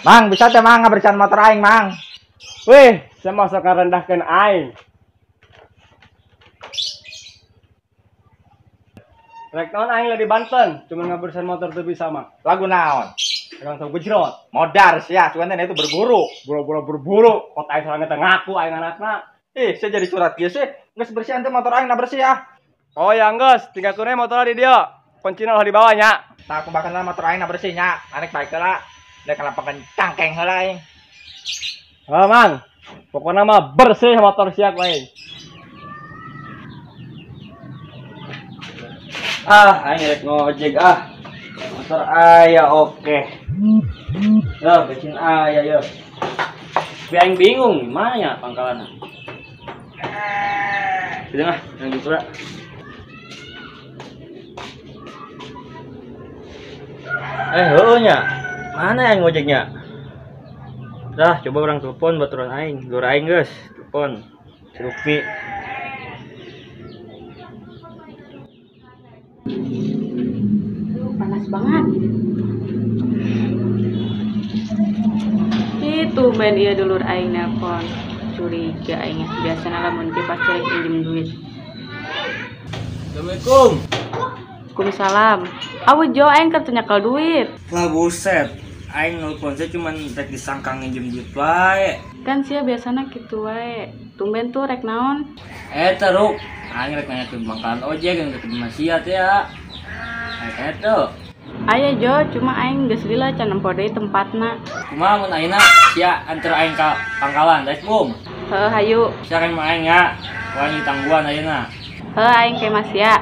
Mang, bisa teh mang ngabersihan motor aing, Mang. Wih, saya masuk ngarendahkeun aing. Rek naon aing lah di Banten, cuma ngabersihan motor tuh bisa mah. Lagu naon? Langsung gejrot. Modar sia, cuman itu berburu. Buru-buru berburu, kota aing soalnya teh ngaku aing anakna. Ih, saya jadi surat kieu sih. Geus bersihan teh motor aing na bersih ah. Oh ya geus, tinggal kurang motor di dia. Kuncina lah di bawah nya. Tah aku bakal motor aing na bersih nya. Anek baik heula. Dek lapangan cangkeng heula aing. Oh, Mang. Pokoknya mah bersih motor siap aing. Ah, aing rek ngojek ah. Motor aya oke. Yo, bensin aya yo. Tapi aing bingung gimana ya pangkalanna. Sudah ah, yang gitu lah. Heueuh nya. Mana yang ngojeknya? Dah, coba orang telepon baturan aing. Lur aing geus, telepon. Si Rukmi. Aduh, panas banget. Itu main iya dulur aing nelpon. Curiga aing biasana lamun ge pasti rek injem duit. Assalamualaikum. Waalaikumsalam. Awe jo aing keur teu nyekel duit. Lah buset. Aing nelpon saya cuman rek disangka nginjem duit wae. Kan sia biasana kitu wae. Tumben tuh rek naon? Teruk. Aing rek nanyakeun pangkalan ojek yang deket imah sia teh ya. Eta. Aya jo, cuma aing geus lila can nempo deui tempatna. Kumaha mun ayeuna sia anter aing ka pangkalan, rek bung? Heuh, hayu. Sia kan mah aing ya, wani tangguhan ayeuna. Heuh, aing ke mas sia.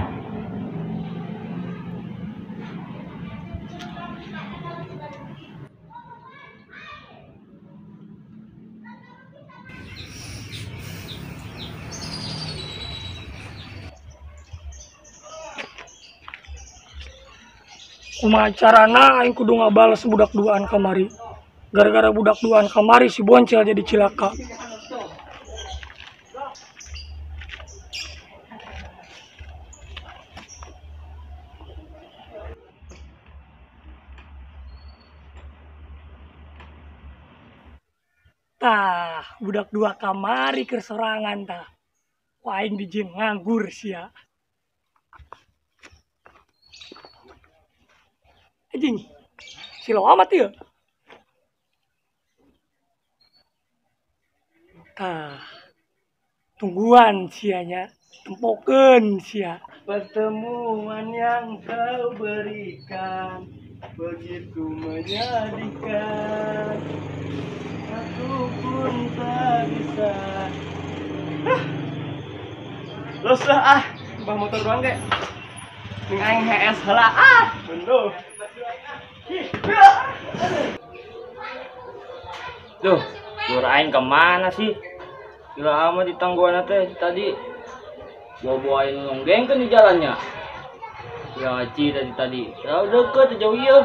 Kumaha carana aing kudu ngabales budak duaan kamari. Gara-gara budak duaan kamari si boncel jadi cilaka. Tah, budak dua kamari keur sorangan tah. Wah, aing dijieun nganggur sia. Anjing, silo amat ya. Tah, tungguan sianya, tempokeun sia. Pertemuan yang kau berikan begitu menyedihkan. Aku pun tak bisa. Los lah ah, bah motor doang kek. Ning aing HS heula ah. Benduh. Duh, lur aing kemana sih? Gila amat ditangguhan teh tadi. Bawa-bawa aing nonggengkeun di jalannya. Ya ci tadi. Ya deket jauh ieu.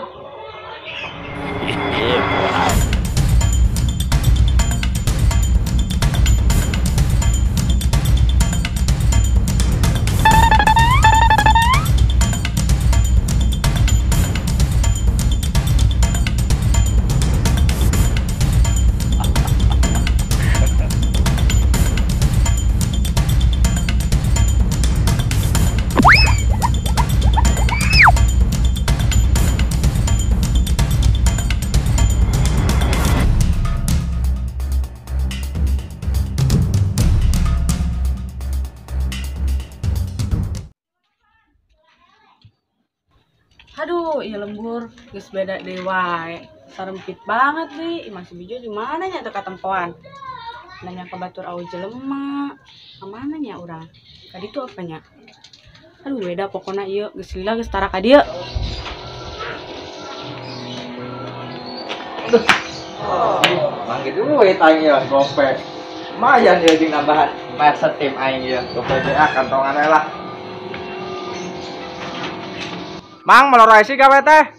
Aduh, iya lembur, geus beda deui wae. Sarempit banget nih, masih bijo di mana nya teu katempoan. Nanya ke batur awe jelema. Ka mana nya urang? Ka ditu apa nya? Aduh, beda pokona ieu geus lila geus tara ka dieu. Aduh. Mangge duit aing ya gope. Lumayan ya jeung nambahan mayar setim aing ieu. Gope ge ah kantongan we lah. Mang, meloro isi gawe teh.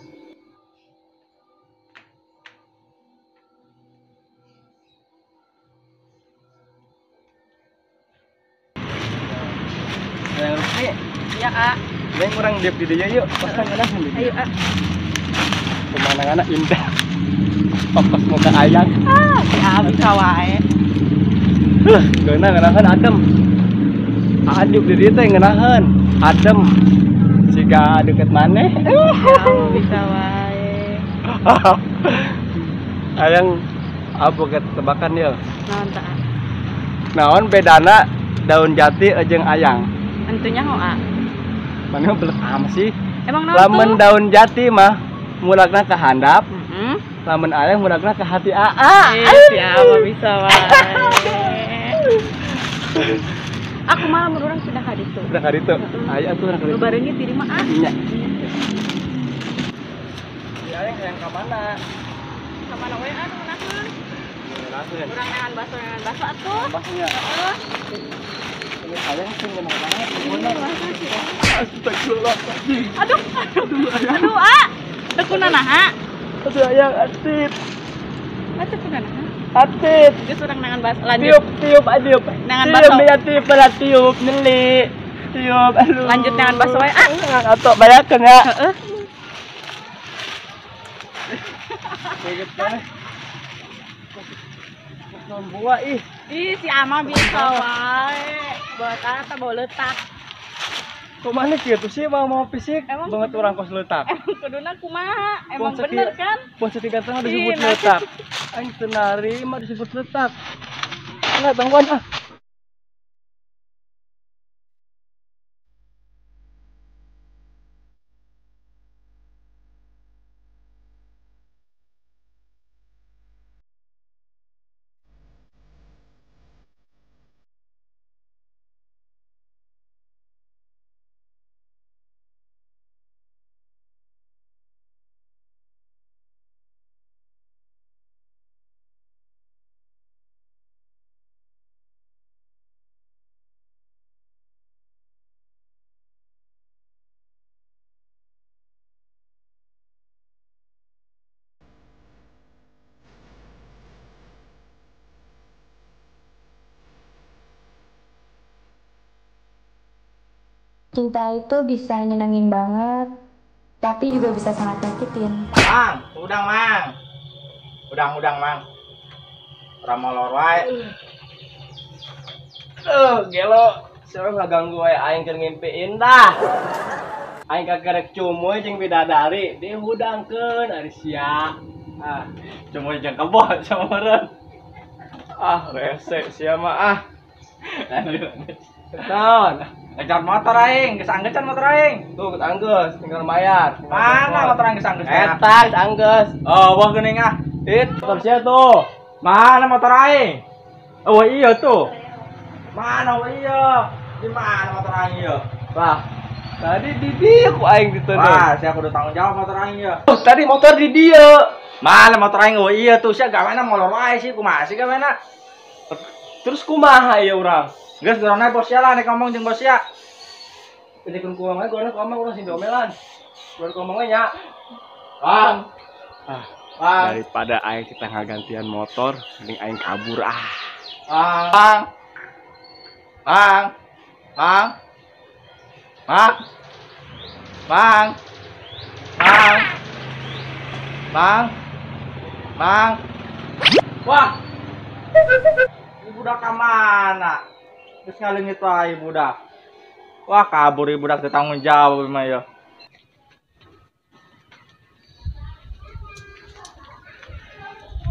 Iya, Kak. Neng kurang diep di dieu yuk. Pasang ngeunah di dieu. Ayo, ah. Pemandanganna indah. Fokus muka ayang. Ah, si Abi wae. Huh, geuna ngeunaheun adem. Aduh di dieu teh ngeunaheun, adem. Siga deket maneh. Ya, bisa wae. Ayang apa tebakan ya? Naon tah? Naon bedana daun jati jeung ayang? Entunya hoa. Mana belet amat sih? Emang naon? Lamun daun jati mah mulakna ke handap. Lamun ayang mulakna ke hati aa. Siapa bisa wae. Aku malah menurut sudah ka ditu. Sudah ka ditu. Aya atuh urang ka ditu. Nu bareungit di mah ah. Nya. Si ayang hayang ka mana? Ka mana we anu ngeunaheun? Ngeunaheun. Urang neangan baso atuh. Basonya. Heeh. Ini ayang sih ngeunah banget. Astagfirullah. Aduh, aduh, ah. Teu kunanaha? Aduh ayang atit. Atuh kunanaha? Atit. Geus urang nangan baso lanjut. Tiup, tiup, aduh. Nangan baso. Tiup, ya tiup, lah tiup, nyeli. Tiup, aduh. Lanjut nangan baso wae ah. Atau bayarkeun ya. Heeh. Kaget banget. Buah ih. Ih, si Ama bisa wae. Buat apa bawa letak. Kok mana gitu sih mau fisik emang banget orang kos letak. Emang kuduna kumaha? Emang bener kan? Ponsel ganteng disebut letak. Aing teu narima disebut letak. Enggak tangguan ah. Cinta itu bisa nyenengin banget, tapi juga bisa sangat nyakitin. Mang, udang mang. Udang-udang mang. Ora molor wae. Gelo, seorang ngaganggu wae aing keur ngimpiin dah. Aing kakerek cumuy jeung bidadari dihudangkeun ari sia. Ah, cumuy jeung kebo sameureun. Ah, rese sia mah ah. Lanjut. Naon? Ngejar motor aing, geus anggeus motor aing. Tuh, geus anggeus, tinggal bayar. Mana motor aing geus anggeus? Eta geus anggeus. Oh, wah geuning ah. It, motor sia tuh. Mana motor aing? Oh iya tuh. Mana oh iya? Di mana motor aing ieu? Wah, tadi di dieu ku aing diteundeun. Wah, sia kudu tanggung jawab motor aing ieu. Tuh, tadi motor di dieu. Mana motor aing? Oh iya tuh, sia gawena molor wae sih, kumaha sih gawena? Terus kumaha ieu urang? Geus gorona bos sia lah nek ngomong jeung bos sia. Penting ku ngomong gorona ku omong urang sing diomelan. Gorona ku omong nya. Bang. Ah, bang. Daripada aing kita ngagantian motor, mending aing kabur ah. Bang. Bang. Bang. Bang. Bang. Bang. Bang. Bang. Wah. Ini budak ka mana? Terus ngaleungit wae budak. Wah, kabur ieu budak teu tanggung jawab mah ya.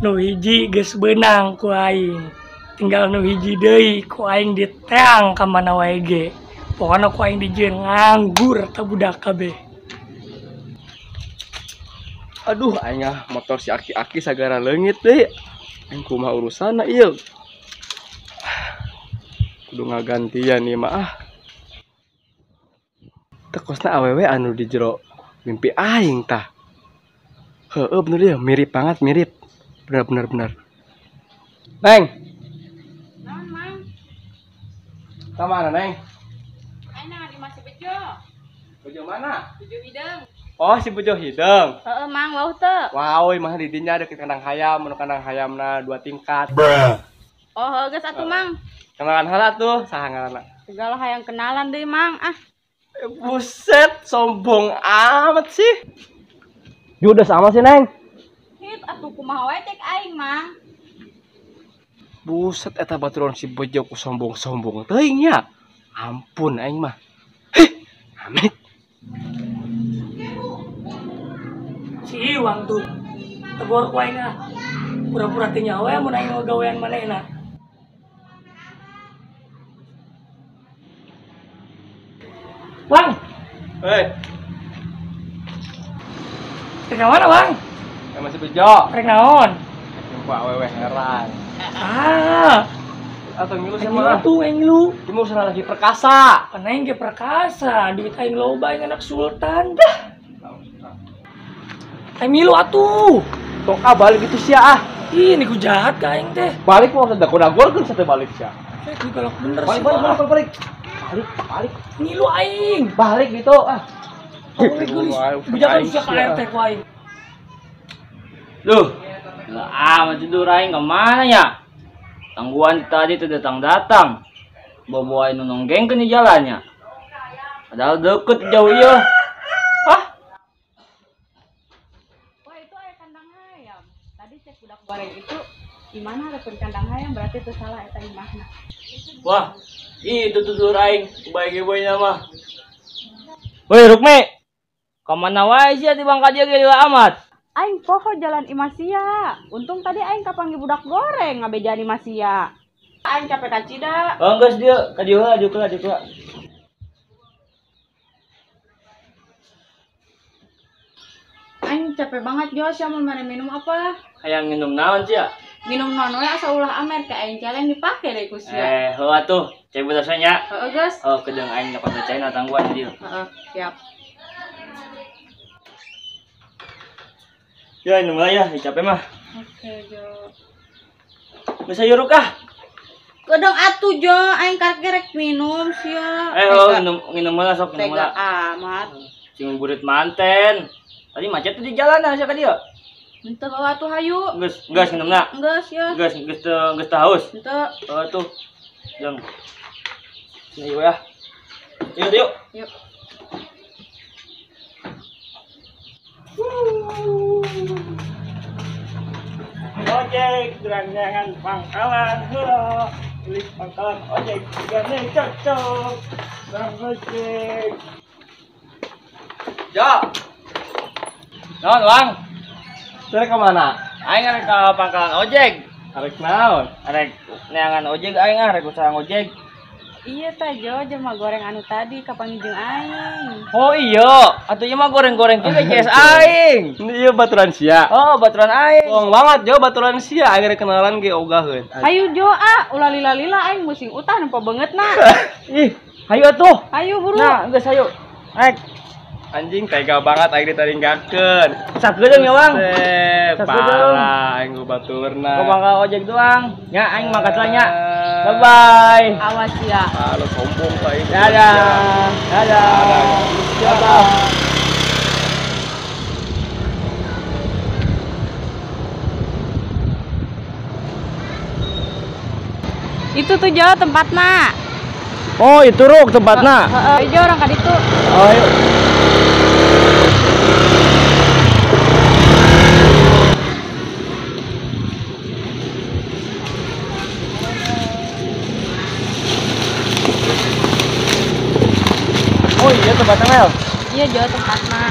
Nu hiji geus beunang ku aing. Tinggal nu hiji deui ku aing diteang ka mana wae ge. Pokona ku aing dijieun nganggur teh budak kabeh. Aduh, aing ah motor si aki-aki sagara leungit deui. Aing kumaha urusanna ieu? Kudu ngagantian ieu mah ah. Tekosna awewe anu di jero mimpi aing tah. Heueuh bener ieu, mirip banget, mirip. Bener bener bener. Neng. Naon, Mang? Ka mana, Neng? Aing nangan imah si Bejo. Bejo mana? Bejo hideung. Oh, si Bejo hideung. Heeh, Mang, wau teu? Wow, imah di dinya deket kandang hayam, nu kandang hayamna 2 tingkat. Bruh. Oh, heueuh geus atuh, Mang. Kenalan heula tuh, saha ngaranna? Segala hayang kenalan deui, Mang. Ah. Buset, sombong amat sih. Judes amat sih, Neng. Hit atuh kumaha wae cek aing mah. Buset eta baturan si Bejo ku sombong-sombong teuing nya. Ampun aing mah. Heh, amit. Si Iwang tuh tegor ku aing ah. Pura-pura teu nyaho we mun aing ngagawean manehna. Wang. Hei. Rek mana, Wang? Sama si Bejo. Rek naon? Jumpa awewe heran. Ah. Atau ngilu sama tuh aing lu. Cuma usaha lagi perkasa. Pan aing ge perkasa, duit aing loba aing anak sultan dah. Aing ngilu atuh. Tong ah balik itu sia ah. Ih, niku jahat ka aing teh. Balik mau dagor-dagorkeun sate balik sia. Eh, galak bener sih. Balik balik balik. Balik balik. Ngilu aing. Balik gitu ah. Balik geulis. Bujakan sia ka RT ku aing. Duh. Lah amat tidur aing ke mana ya? Tangguhan tadi tuh datang-datang. Bawa aing nonggengkeun di jalannya. Padahal deket jauh ieu. Ah. Wah, itu aya kandang hayam. Tadi cek budak goreng itu gimana ada kandang hayam berarti itu salah eta imahna. Wah, itu tuh aing bae-bae mah. Woi, Rukmi. Ka mana wae sia di bangka dia ge amat. Aing poho jalan Imasia. Untung tadi aing kapanggih budak goreng ngabejaan Imasia. Aing capek ka Cida. Oh, geus dieu, ka dieu heula, dieu heula, dieu heula. Aing capek banget, Jos, ya mau mana minum apa? Hayang minum naon sia? Minum naon we asa ulah amer ke aing celeng dipake deui ku sia. Eh, heuh atuh, cai budak nya. Heeh, geus. Oh, kedeung aing dapat cai na tangguhan di dieu. Heeh, siap. Ya, minum lah ya, capek mah. Oke, Jo. Bisa yuruk ah? Kedeng atuh, Jo, aing karek minum sia. Eh, oh, minum lah sok, minum lah. Tega amat. Cing burit manten. Tadi macet tuh di jalan sia ka dieu. Henteu bawa atuh hayu. Geus, geus minumna. Geus ya. Geus, geus teu geus teu haus. Henteu. Oh, tuh. Jang. Sini yuk ya. Yuk, yuk. Yuk. Ojek geranjangan pangkalan heula. Beli pangkalan ojek gane cocok. Bang ojek. Jo. Naon, Wang? Rek ka mana? Aing arek ka pangkalan ojek. Arek naon? Arek neangan ojek aing ah, arek usaha ojek. Iya ta Jo, jelema goreng anu tadi kapanggih jeung aing. Oh iya, atuh ieu mah goreng-goreng juga CS aing. Iya baturan sia. Oh, baturan aing. Bohong banget Jo baturan sia aing rek kenalan ge ogaheun. Hayu Jo ah, ulah lila-lila aing musing utah nempo beungeutna. Ih, hayu atuh. Hayu buru. Nah, geus hayu. Rek. Anjing tega banget aing ditaringgakeun. Sakedeung ya, Wang. Parah aing baturna. Kok bangka ojek doang. Nya aing mangkat lah nya. Bye bye. Awas ya. Halo sombong ka aing. Dadah. Dadah. Dadah. Itu tuh Jo tempatna. Oh, itu ruk tempatna. Heeh, Jo orang ka ditu. Oh, ayo. Oh iya tempatnya Mel. Iya Jo tempatna.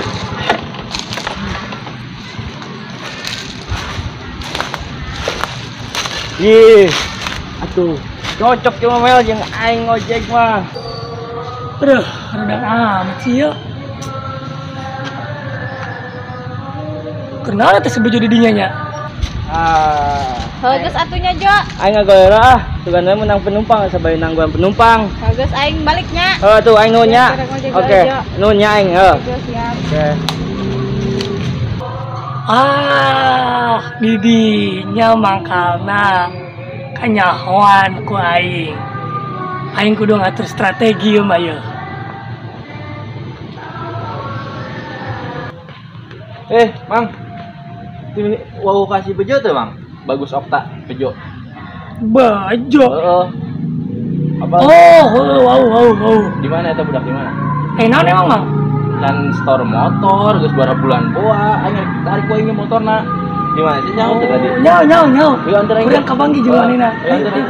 Ih, atuh cocok cuma Mel jeung aing ojek mah. Aduh, redang amat sih ya. Kenapa teh sebejo di dinya nya? Ah. Heuh geus atuh nya Jo. Aing ngagoera ah, sugan we menang penumpang sabari nangguan penumpang. Heuh geus aing balik nya. Heuh tuh aing nuhun nya. Oke, nuhun nya aing heuh. Oke. Ah, di dinya mangkalna kanyahoan ku aing. Aing kudu ngatur strategi ieu mah yeuh. Eh, Mang. Wau kasih bejo tuh, Mang. Bagus Okta, bejo. Bejo. Heeh. Apa? Oh, wow wow wow. Di mana eta budak di mana? Eh, naon emang, Mang? Kan store motor geus bara bulan boa, aing tarik ku aing motorna. Di mana sih nyaho teh tadi? Nyaho nyaho nyaho. Yuk antar aing. Urang kapanggih jeung manehna. Ayo antar aing.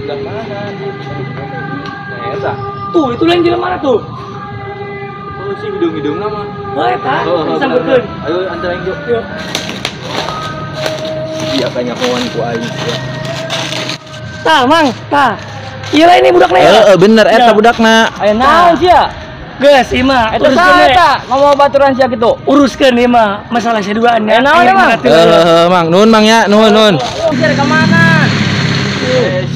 Belah mana? Nah, eta. Tuh, itu lain jelema mana tuh? Oh, si hidung-hidungna mah. Oh, eta. Sampeurkeun. Ayo antar aing yuk. Yuk. Iya kayaknya kawan ku aing. Tah, Mang, tah. Ieu lain ini budakna ya? Heeh, bener eta budakna. Aya naon sia? Geus, ieu mah. Eta saha eta? Ngomong baturan sia kitu. Uruskeun ieu mah masalah sia duaan ya. Naon emang? Heeh, Mang, nuhun Mang ya, nuhun nuhun. Sia ka mana?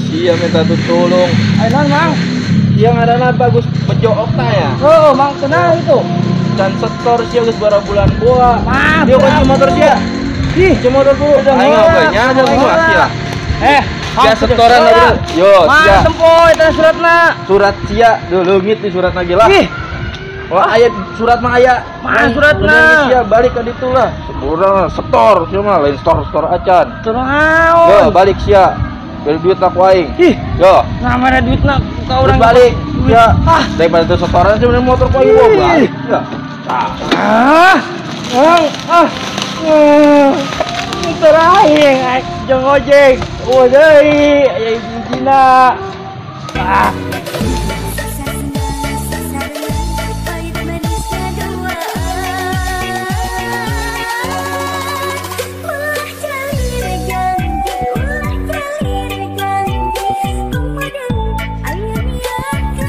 Sia minta tolong. Ayo naon, Mang? Sia ngaranna Bagus Bejo Okta ya? Oh, Mang kenal itu. Can setor sia geus bara bulan gua. Mah, dia kunci motor sia. Ih, kunci motor ku. Aing oge nya aing lah. Sia setoran lah bro. Yo, sia. Mah tempo eta suratna. Surat sia leungit di suratna ge lah. Ih. Wah, aya surat mah aya. Mah suratna. Sia balik ka ditu lah. Urang setor sia mah lain setor-setor acan. Setor naon? Yo, balik sia. Beli duit lah ku aing. Ih. Yo. Nah, mana duitna ka urang balik. Ya. Ah, daripada itu setoran sih mending motor ku aing gua balik. Ya. Ah. Ah. Motor aing jeung ojek. Eueuh deui aya ibu Cina. Ah.